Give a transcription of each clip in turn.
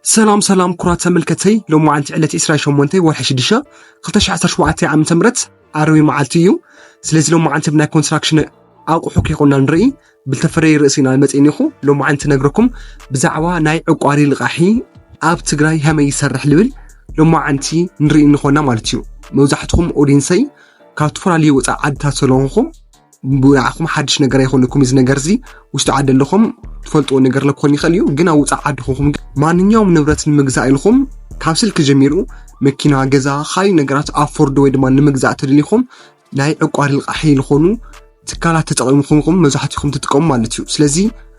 ሰላም ሰላም ኩራት ተመልከተይ፣ ሎማዓንቲ ዕለት ዕስራን ሸሞንተን ወርሒ ሽዱሽተ ክልተ ሺሕ ዓሰርተ ሸውዓተ ዓመተ ምህረት ዓርቢ መዓልቲ እዩ። ስለዚ ሎማዓንቲ ብናይ ኮንስትራክሽን ኣቑሑ ከይኮንና ንርኢ፣ ብልተፈረየ ርእሲ ኢና መፂእኒኹ። ሎማዓንቲ ነግረኩም ብዛዕባ ናይ ዕቋሪ ልቓሒ ኣብ ትግራይ ከመይ ይሰርሕ ልብል ሎማዓንቲ ንርኢ እንኾና ማለት እዩ። መብዛሕትኹም ኦዲንሰይ ካብ ዝተፈላለዩ ወፃኢ ዓድታት ስለኹም ብንዓኹም ሓድሽ ነገር ኣይኾነኩም። እዚ ነገር እዚ ውሽጢ ዓዲ ኣለኹም ትፈልጥዎ ነገር ለኮን ይኽእል እዩ፣ ግን ኣብ ውፃእ ዓዲ ኾንኩም ግን ማንኛውም ንብረት ንምግዛእ ኢልኹም ካብ ስልኪ ጀሚሩ መኪና፣ ገዛ፣ ካልእ ነገራት ኣፎርድ ወይ ድማ ንምግዛእ ተደሊኹም ናይ ዕቋሪ ልቓሒ ዝኾኑ ትካላት ተጠቒምኩም ኢኹም መብዛሕትኹም ትጥቀሙ ማለት እዩ። ስለዚ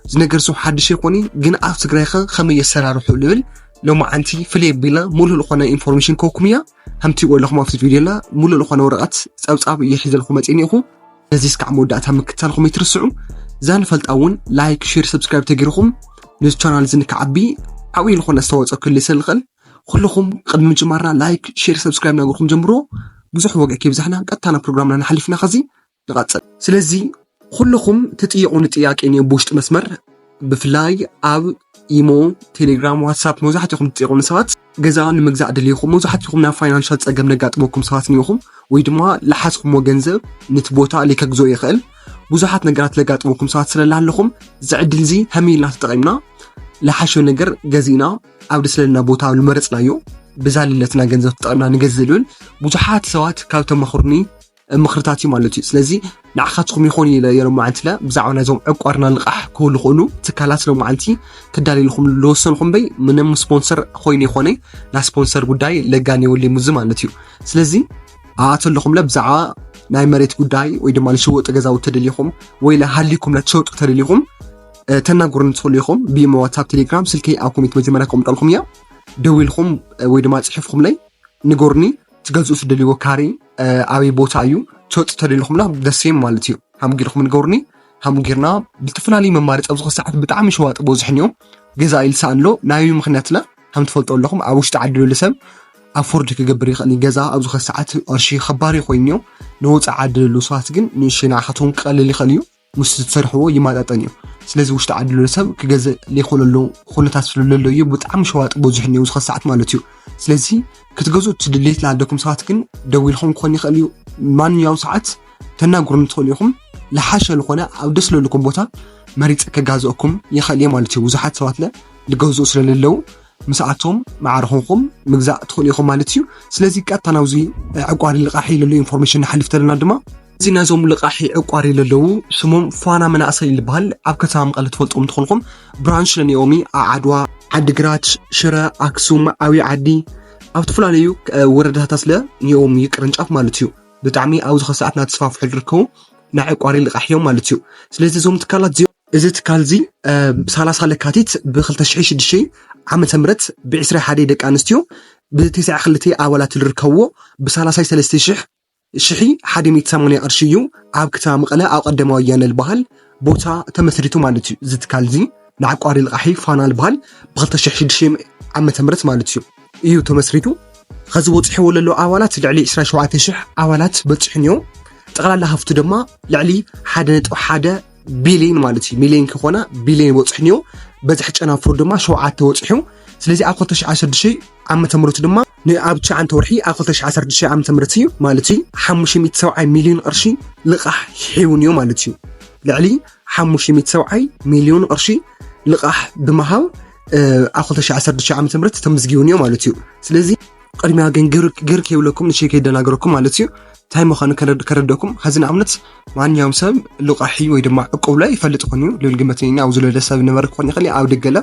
እዚ ነገር እዚ ሓድሽ ኣይኮነ፣ ግን ኣብ ትግራይ ኸ ከመይ የሰራርሑ ልብል ሎማዓንቲ ፍልይ ኣቢልና ሙሉእ ዝኾነ ኢንፎርሜሽን ከውኩም እያ። ከምቲ ኣለኹም ኣብቲ ቪድዮ ላ ሙሉእ ዝኾነ ወረቐት ፀብፃብ እየ ሒዘልኩም መፂእኒ ኢኹ። ነዚ እስካዕ መወዳእታ ምክታልኩም ኣይትርስዑ። እዛ ንፈልጣ እውን ላይክ፣ ሼር፣ ሰብስክራይብ ተገይርኩም ነዚ ቻናል እዚ ንክዓቢ ዓብዪ ዝኾነ ኣስተዋፅኦ ክህልዎ ስለዝኽእል ኩልኹም ቅድሚ ምጅማርና ላይክ፣ ሼር፣ ሰብስክራይብ እናገርኩም ጀምሮ። ብዙሕ ወግዒ ከይብዛሕና ቀጥታ ናብ ፕሮግራምና ንሓልፍና። ከዚ ንቐፅል። ስለዚ ኩልኹም ትጥየቑኒ ጥያቄ እኒኦ ብውሽጢ መስመር፣ ብፍላይ ኣብ ኢሞ፣ ቴሌግራም፣ ዋትሳፕ መብዛሕትኹም ትጥየቑኒ ሰባት ገዛ ንምግዛእ ድልይኹም፣ መብዛሕትኹም ናብ ፋይናንሻል ፀገም ነጋጥመኩም ሰባት እኒኹም፣ ወይ ድማ ለሓዝኩምዎ ገንዘብ ንቲ ቦታ ለይከግዝኦ ይኽእል። ብዙሓት ነገራት ለጋጥመኩም ሰባት ስለላለኹም እዚ ዕድል እዚ ከመይ ኢልና ተጠቒምና ለሓሸ ነገር ገዚእና ኣብ ደስ ለና ቦታ ልመረፅናዮ ብዛልነትና ገንዘብ ተጠቒምና ንገዝእ ልብል ብዙሓት ሰባት ካብ ተማኽሩኒ ምኽርታት እዩ ማለት እዩ። ስለዚ ንዓኻትኩም ይኾን ኢለ የሎማዓንቲ ለ ብዛዕባ ናይዞም ዕቋርና ልቓሕ ክህሉ ክእሉ ትካላት ሎማዓንቲ ክዳለይልኩም ልወሰንኹም በይ ምንም ስፖንሰር ኮይነ ይኾነ ና ስፖንሰር ጉዳይ ለጋን የወሊ ሙዚ ማለት እዩ። ስለዚ ኣኣተለኹም ለ ብዛዕባ ናይ መሬት ጉዳይ ወይ ድማ ልሽወጥ ገዛውቲ ተደሊኹም ወይ ለሃሊኩም ለትሸውጡ ተደሊኹም ተናጉርን ትኽእሉ ኢኹም። ብኢሞ ዋትሳፕ ቴሌግራም ስልከይ ኣብ ኮሜንት መጀመርያ ከቕምጠልኩም እያ። ደዊልኩም ወይ ድማ ፅሒፍኩም ለይ ንገሩኒ። ትገዝኡ ትደልይዎ ካሬ ኣበይ ቦታ እዩ ትወፅ ተደሊኹምና ደሴም ማለት እዩ። ሃምጊርኩም ንገሩኒ። ሃምጊርና ብዝተፈላለዩ መማረፂ ኣብዚ ሰዓት ብጣዕሚ ሸዋጢ በዝሕን እዮም። ገዛ ኢልሳ ኣሎ ናዩ ምክንያትና ከም ትፈልጦ ኣለኹም ኣብ ውሽጢ ዓዲ ዘሎ ሰብ ኣፎርድ ክገብር ይኽእል እዩ። ገዛ ኣብዚ ሰዓት ቅርሺ ከባሪ ኮይኑ እዮም። ንወፃኢ ዓዲ ዘለዉ ሰባት ግን ንእሽተይ ንዓኻትኩም ክቐልል ይኽእል እዩ። ምስ ዝሰርሕዎ ይማጣጠን እዩ። ስለዚ ውሽጢ ዓዲ ዘሎ ሰብ ክገዝእ ዘይክእለሉ ኩነታት ስለለሎ እዩ ብጣዕሚ ሸዋጢ በዚሑ እኒኦ ዝኸ ሰዓት ማለት እዩ። ስለዚ ክትገዝኡ እቲ ድሌት ላደኩም ሰባት ግን ደዊልኩም ክኾን ይኽእል እዩ። ማንኛውም ሰዓት ተናግሩን ትኽእሉ ኢኹም። ለሓሸ ዝኾነ ኣብ ደስ ለልኩም ቦታ መሪፀ ከጋዝእኩም ይኽእል እየ ማለት እዩ። ብዙሓት ሰባት ለ ልገዝኡ ስለለለዉ ምስኣቶም ማዕረ ኮንኩም ምግዛእ ትኽእሉ ኢኹም ማለት እዩ። ስለዚ ቀጥታ ናብዚ ዕቋሪ ልቓሒ ለለዉ ኢንፎርሜሽን ንሓልፍ ተለና ድማ እዚ ናይዞም ልቓሒ ዕቋሪ ለለዉ ስሞም ፋና መናእሰይ ይበሃል። ኣብ ከተማ መቐለ ትፈልጥዎም ትኾንኩም ብራንች ለኒኦሚ ኣዓድዋ፣ ዓዲግራት፣ ሽረ፣ ኣክሱም፣ ዓብዪ ዓዲ ኣብ ዝተፈላለዩ ወረዳታት ስለ ኒኦም እዩ ቅርንጫፍ ማለት እዩ። ብጣዕሚ ኣብዚ ኸ ሰዓት እናተስፋፍሑ ዝርከቡ ናይ ዕቋሪ ልቓሕ እዮም ማለት እዩ። ስለዚ እዞም ትካላት እዚኦም እዚ ትካል እዚ ብ30 ለካቲት ብ2006 ዓመተ ምህረት ብ21 ደቂ ኣንስትዮ ብ92 ኣባላት ዝርከብዎ ብ33 ሺሕ ሽሒ ሓደ ሚእቲ ሰማንያ ቅርሺ እዩ ኣብ ከተማ መቐለ ኣብ ቀደማዊ ወያነ ዝበሃል ቦታ ተመስሪቱ ማለት እዩ። እዚ ትካል እዚ ንዓቋሪ ልቓሒ ፋና ዝበሃል ብ2006 ዓመተ ምህረት ማለት እዩ እዩ ተመስሪቱ። ኸዚ በፂሕዎ ለሎ ኣባላት ልዕሊ ዕስራን ሸውዓተን ሽሕ ኣባላት በፂሑ እኒኦ። ጠቕላላ ሃፍቱ ድማ ልዕሊ ሓደ ነጥቢ ሓደ ቢልዮን ማለት እዩ። ሚልዮን ከይኮነ ቢልዮን በፂሑ እኒኦ። በዝሒ ጨናፍሩ ድማ ሸውዓተ በፂሑ። ስለዚ ኣብ ክልተ ሽሕ ዓሰርተ ሽዱሽተ ዓመተ ምህረት ድማ ንኣብ ትሽዓንተ ወርሒ ኣብ ክልተ ሽሕ ዓሰርተ ሽዱሽተ ዓመተ ምህረት እዩ ማለት እዩ ሓሙሽተ ሚእቲ ሰብዓይ ሚልዮን ቅርሺ ልቓሕ ሒቡ እኒኦ ማለት እዩ። ልዕሊ ሓሙሽተ ሚእቲ ሰብዓይ ሚልዮን ቅርሺ ልቓሕ ብምሃብ ኣብ ክልተ ሽሕ ዓሰርተ ሽዱሽተ ዓመተ ምህረት ተመዝጊቡ እኒኦ ማለት እዩ። ስለዚ ቅድሚያ ግን ግር ግር ከይብለኩም ንሸይ ከይደናገረኩም ማለት እዩ። እንታይ ምዃኑ ከረድ- ከረደኩም። ኸዚ ንኣብነት ማንኛውም ሰብ ልቓሒ ወይ ድማ ዕቁብ ላይ ይፈልጥ ኾን እዩ ልብል ግመት ነና ኣብዚ ለለ ሰብ ነበረ ክኾን ይኽእል እዩ ኣብ ደገለ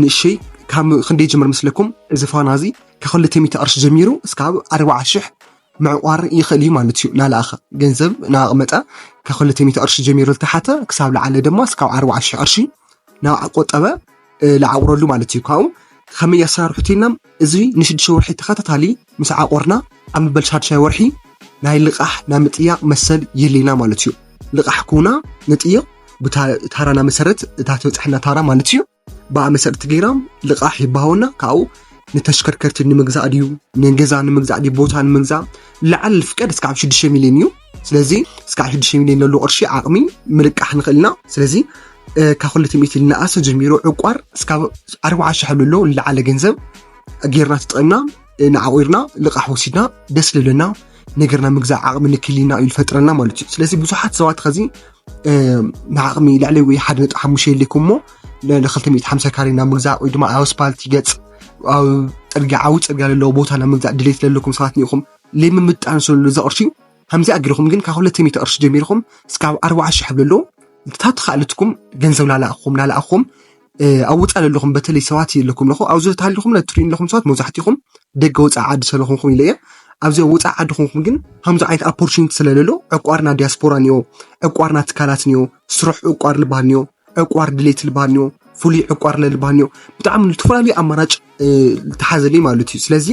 ንእሽይ ካብ ክንደይ ጀምር ምስለኩም። እዚ ፋና እዚ ከክልተ ሚእቲ ቅርሺ ጀሚሩ እስካብ ኣርባዓ ሽሕ ምዕቋር ይኽእል እዩ ማለት እዩ። ናለኣኸ ገንዘብ ናቕመጠ ከክልተ ሚእቲ ቅርሺ ጀሚሩ ዝተሓተ ክሳብ ለዓለ ድማ እስካብ ኣርባዓ ሽሕ ቅርሺ ናብ ቆጠበ ለዓቑረሉ ማለት እዩ። ካብኡ ከመይ ኣሰራርሑ ኢልና እዚ ንሽዱሽተ ወርሒ ተኸታታሊ ምስ ዓቆርና ኣብ መበል ሻድሻይ ወርሒ ናይ ልቓሕ ናይ ምጥያቕ መሰል የድልየና ማለት እዩ። ልቓሕ ክውና ንጥይቕ ብታራና መሰረት እታ ትበፅሐና ታራ ማለት እዩ። ብኣ መሰረት ገይራ ልቓሕ ይበሃወና። ካብኡ ንተሽከርከርቲ ንምግዛእ ድዩ ንገዛ ንምግዛእ ድዩ ቦታ ንምግዛእ ላዓል ፍቀድ እስካብ ሽዱሽተ ሚልዮን እዩ። ስለዚ እስካብ ሽዱሽተ ሚልዮን ለሎ ቅርሺ ዓቕሚ ምልቃሕ ንኽእል ኢና። ስለዚ ካብ ክልተ ሚእቲ ንኣሰ ጀሚሩ ዕቋር እስካብ ኣርባዓ ሽሕ ኣሎ ንላዓለ ገንዘብ ጌርና ተጠቂምና ንዓቑርና ልቓሕ ወሲድና ደስ ልብለና ነገርና ምግዛእ ዓቕሚ ንክልና እዩ ዝፈጥረና ማለት እዩ። ስለዚ ብዙሓት ሰባት ከዚ ንዓቕሚ ልዕሊ ወይ ሓደ ነጥቢ ሓሙሽተ የለኩም እሞ ንክልተ ሚእቲ ሓምሳ ካሬ ናብ ምግዛእ ወይ ድማ ኣብ ኣስፓልቲ ገጽ ኣብ ጽርግያ ዓዊ ጽርግያ ዘለዎ ቦታ ናብ ምግዛእ ድሌት ዘለኩም ሰባት ኒኹም ለምምጣን ስለሉ ዘቕርሺ ከምዚ ኣጊርኹም ግን ካብ ክልተ ሚእቲ ቅርሺ ጀሚርኩም እስካብ ኣርባዓ ሽሕ ብለሎ ታተኻእለትኩም ገንዘብ ላላእኹም ላላእኹም ኣብ ውፃእ ዘለኹም በተለይ ሰባት የለኩም ለኹ ኣብዚ ተሃሊኹም ነትሪን ለኹም ሰባት መብዛሕትኹም ደገ ወፃኢ ዓዲ ሰለኹምኩም ኢለ እየ። ኣብዚ ወፃኢ ዓዲ ኹምኩም ግን ከምዚ ዓይነት ኣፖርቹኒቲ ስለለሎ ዕቋርና ዲያስፖራ ኒዮ ዕቋርና ትካላት ኒዮ ስሩሕ ዕቋር ልባል ኒዮ ዕቋር ድሌት ልባል ኒዮ ፍሉይ ዕቋር ለልባል ኒዮ ብጣዕሚ ዝተፈላለዩ ኣማራጭ ተሓዘለይ ማለት እዩ። ስለዚ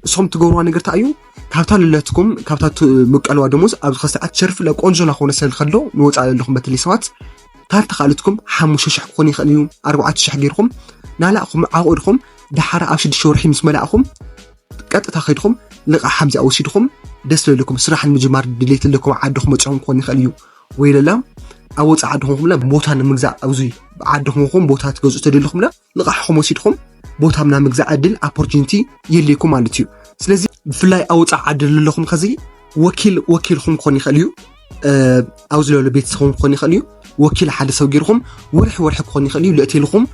እሶም ትገብርዋ ነገር እንታይ እዩ? ካብታ ልለትኩም ካብታ ምቀልዋ ደሞዝ ኣብዚ ከሰዓት ሸርፊ ለቆንጆ ናኾነ ሰልከሎ ንወፃእ ዘለኹም በተለይ ሰባት ታተኻእልትኩም ሓሙሽተ ሽሕ ክኾን ይኽእል እዩ ኣርባዕተ ሽሕ ገይርኩም ናላእኹም ዓቑድኹም ደሓረ ኣብ ሽዱሽተ ወርሒ ምስ መላእኹም ቀጥታ ከይድኹም ልቓሕ ሓምዚኣ ወሲድኹም ደስ ለልኩም ስራሕ ንምጅማር ድሌት ኣለኩም ዓድኹም መፅኹም ክኾን ይኽእል እዩ ወይ ለላ ኣብ ወፃእ ዓድኹም ለ ቦታ ንምግዛእ ኣብዚ ዓድኹም ኹም ቦታ ትገዝኡ ተደልኹም ለ ልቓሕኹም ወሲድኹም ቦታ ምና ምግዛእ ዕድል ኣፖርቹኒቲ የልየኩም ማለት እዩ። ስለዚ ብፍላይ ኣብ ወፃእ ዓዲ ዘለኹም ከዚ ወኪል ወኪልኹም ክኾን ይኽእል እዩ ኣብዚ ለሎ ቤተሰብኹም ክኾን ይኽእል እዩ ወኪል ሓደ ሰብ ገይርኹም ወርሒ ወርሒ ክኾን ይኽእል እዩ ልእትልኹም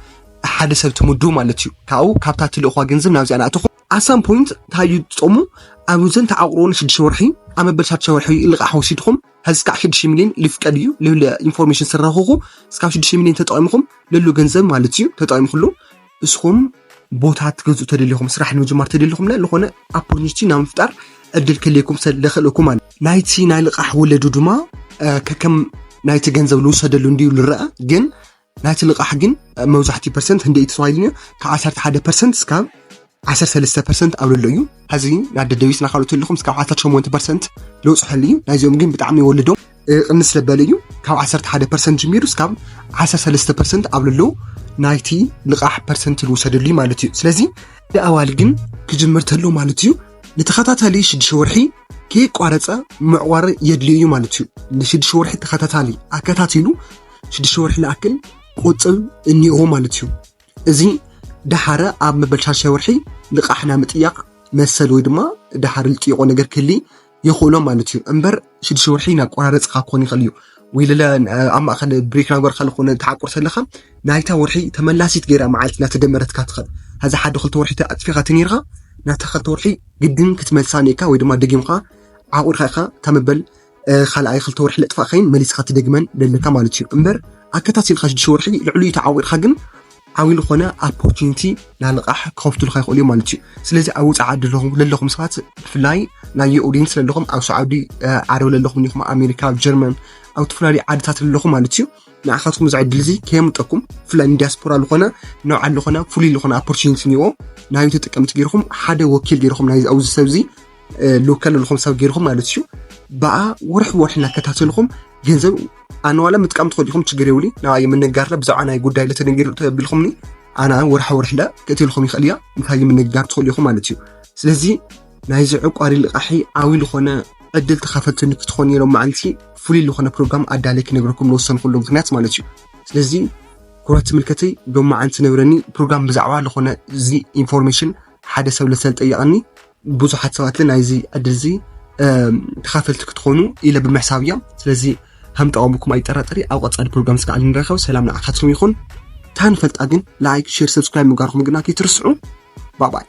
ሓደ ሰብ ትምዱ ማለት እዩ። ካብኡ ካብታ ትልእኳ ገንዘብ ናብዚኣ ንኣትኹም ኣሳም ፖይንት ታዩ ትጠሙ ኣብ ዘን ተዓቑሮ ንሽዱሽተ ወርሒ ኣብ መበል ሻዱሽተ ወርሒ ልቓሕ ወሲድኹም ሀዚ እስካዕ ሽዱሽተ ሚሊዮን ልፍቀድ እዩ ልብል ኢንፎርሜሽን ስረኸኹ እስካብ ሽዱሽተ ሚሊዮን ተጠቒምኹም ለሉ ገንዘብ ማለት እዩ ተጠቒምኩሉ እስኹም ቦታ ትገዝኡ ተደልኹም ስራሕ ንምጅማር ተደልኹም ለ ዝኾነ ኣፖርቹኒቲ ናብ ምፍጣር ዕድል ክልየኩም ሰለኽእለኩም ማለት ናይቲ ናይ ልቓሕ ወለዱ ድማ ከከም ናይቲ ገንዘብ ልውሰደሉ እንዲዩ ልረአ ግን ናይቲ ልቓሕ ግን መብዛሕትኡ ፐርሰንት ህንደይ ተባሂሉ ካብ ዓሰርተ ሓደ ፐርሰንት እስካብ ዓሰርተ ሰለስተ ፐርሰንት ኣብ ልሎ እዩ። ሐዚ ናብ ደደቢት ናካሉ ተልኹም እስካብ ዓሰርተ ሸሞንተ ፐርሰንት ልውፅሐሉ እዩ። ናይዚኦም ግን ብጣዕሚ ይወልዶም ቅንስ ለበለ እዩ። ካብ ዓሰርተ ሓደ ፐርሰንት ጀሚሩ እስካብ ዓሰርተ ሰለስተ ፐርሰንት ኣብ ልሎ ናይቲ ልቓሕ ፐርሰንት ልውሰደሉ እዩ ማለት እዩ። ስለዚ ንኣዋል ግን ክጅምር ተሎ ማለት እዩ ንተኸታታሊ ሽዱሽተ ወርሒ ከየቋረፀ ምዕዋር የድልዮ እዩ ማለት እዩ። ንሽዱሽተ ወርሒ ተኸታታሊ ኣከታቲሉ ሽዱሽተ ወርሒ ልኣክል ቆፅብ እኒኦ ማለት እዩ። እዚ ደሓረ ኣብ መበል ሻዱሽተ ወርሒ ልቓሕና ምጥያቕ መሰል ወይ ድማ ደሓር ልጥይቆ ነገር ክህሊ ይኽእሎ ማለት እዩ። እምበር ሽዱሽተ ወርሒ ናቆራረፅካ ክኾን ይኽእል እዩ። ወይ ለለ ኣብ ማእኸል ብሬክ ናገርካ ዝኾነ ተዓቁር ተለኻ ናይታ ወርሒ ተመላሲት ገይራ መዓልቲ እናተደመረትካ ትኽእል። ሀዚ ሓደ ክልተ ወርሒ ኣፅፊኻ ተኒርካ ናታ ክልተ ወርሒ ግድን ክትመልሳ ኔካ ወይ ድማ ደጊምካ ዓቑርካ ኢኻ እታ መበል ካልኣይ ክልተ ወርሒ ለጥፋእካይን መሊስካ ትደግመን ደለካ ማለት እዩ። እምበር ኣከታቲልካ ሽዱሽተ ወርሒ ልዕሉ ተዓዊርካ ግን ዓብዪ ዝኾነ ኣፖርቹኒቲ ናይ ልቓሕ ክኸፍቱልካ ይኽእሉ እዩ ማለት እዩ። ስለዚ ኣብ ውፃእ ዓዲ ለለኹም ሰባት ብፍላይ ናይ ኦዲንስ ለለኹም ኣብ ሳዑዲ ዓረብ ለለኹም ኒኹም ኣሜሪካ ኣብ ጀርመን ኣብ ዝተፈላለዩ ዓድታት ለለኹም ማለት እዩ ንዓኻትኩም እዚ ዕድል እዚ ከየምጠኩም ብፍላይ ንዲያስፖራ ዝኾነ ንባዕሉ ዝኾነ ፍሉይ ዝኾነ ኣፖርቹኒቲ ኒዎ ናዩ ተጠቀምቲ ገይርኩም ሓደ ወኪል ገይርኩም ናይ ኣብዚ ሰብ እዚ ልውከል ለለኹም ሰብ ገይርኩም ማለት እዩ ብኣ ወርሒ ወርሒ እናከታተልኹም ገንዘብ ኣነዋላ ምጥቃም ትኽእሉ ኢኹም ችግር የብሉ ናባየ ምንጋርለ ብዛዕባ ናይ ጉዳይ ለተነጊሩ ተቢልኩምኒ ኣና ወርሒ ወርሒ ለ ክእትልኩም ይኽእል እያ እንታይ ምንጋር ትኽእሉ ኢኹም ማለት እዩ ስለዚ ናይዚ ዕቋሪ ልቓሒ ዓብዪ ዝኾነ ዕድል ተኻፈልቲ ንክትኾኑ ሎም መዓልቲ ፍሉይ ዝኾነ ፕሮግራም ኣዳለይ ክነግረኩም ዝወሰንኩሉ ምክንያት ማለት እዩ ስለዚ ኩራት ትምልከተይ ሎም መዓልቲ ነብረኒ ፕሮግራም ብዛዕባ ዝኾነ እዚ ኢንፎርሜሽን ሓደ ሰብ ለሰልጠየቐኒ ብዙሓት ሰባት ለ ናይዚ ዕድል እዚ ተኻፈልቲ ክትኾኑ ኢለ ብምሕሳብ እያ ስለዚ ከም ጠቐምኩም ኣይጠራጠሪ ኣብ ቀፃሊ ፕሮግራም ስከዓል ንረኸብ ሰላም ንዓኻትኩም ይኹን ታንፈልጣ ግን ላይክ ሼር ሰብስክራይብ ምግባርኩም ግና ከይትርስዑ ባባይ